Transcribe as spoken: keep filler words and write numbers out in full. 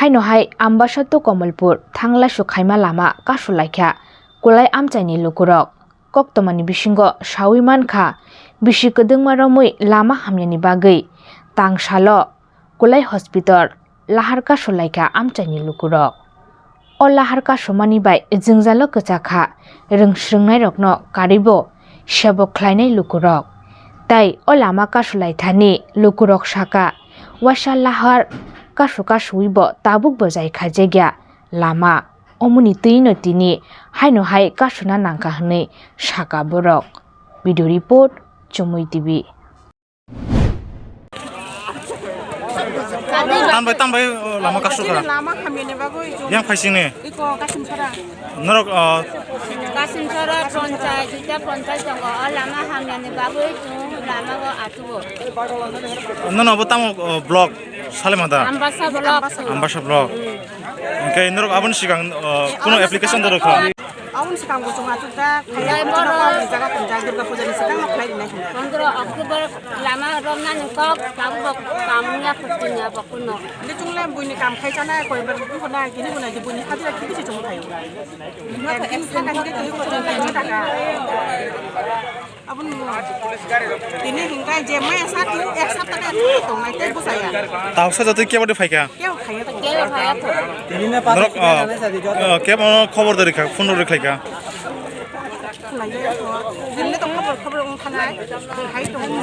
Haino hai Ambasa to Kamalpur thanglaisuk khaima lama kasulaikha kulai amchaini lukurok. Koktwmani bisingo sawi mankha, bisi kwdwngma romwi lama hamyani bagwi tangsalo kulai hospital lahar kasulaikha amchaini lukurok. O lahar kasumani bai jwngjalo kwchakha rwng swrwngnairokno karwibo sebo khlainai lukurok. Tai o lama kasulaithani lukurok saka, waisa lahar kasu kasuwi bo tabuk bo jai khaijak ya lama. Omoni twino tini haino hai kasuna nangkha hwnwi saka borok. Video report, Chumui T V. Tambai, tambai, o, lama kasukha. Lama hamyani bagwi chwng Yang phaisingni. Iko Kasimsara. Norok, o, Kasimsara ponchai, duita ponchai tongo. O lama hamyani bagwi chwng lama o atugo. Nono bo tamo, o, block, Salimada? Ambasa block. Ambasa block. Hwnkhe norok aboni sigang, o, kuno application dorokha? Aboni sigang bo chwng achukjak, phaiya, Jai Borok. Jaga tongjak, Durga Puja ni sigang no khlai rinai hwnwi. Pondro October lama romnani kok, tabuk bo kam wngya, phuti wngya bo kuno. Hwnkhe chwng le buini kam khai chanai, koi bar buko nai, tini bo nai, buini hajira khe bisi chwng phaio. Ekdin saka hwnkhe twi ko chwng twi taka. Aboni tini hwnkhe je maya sa twi ek sapta khe tongnai tei bwsaya. Tausa jotoi kebo de phaikha? Kebo phaiya to. Kebo phaiya to. Norok, o, o, kebo khobor dari kha, phone rwkhlai kha. Khlaiya to. Jemne to khobor, khobor wng thanai. Hai tongo.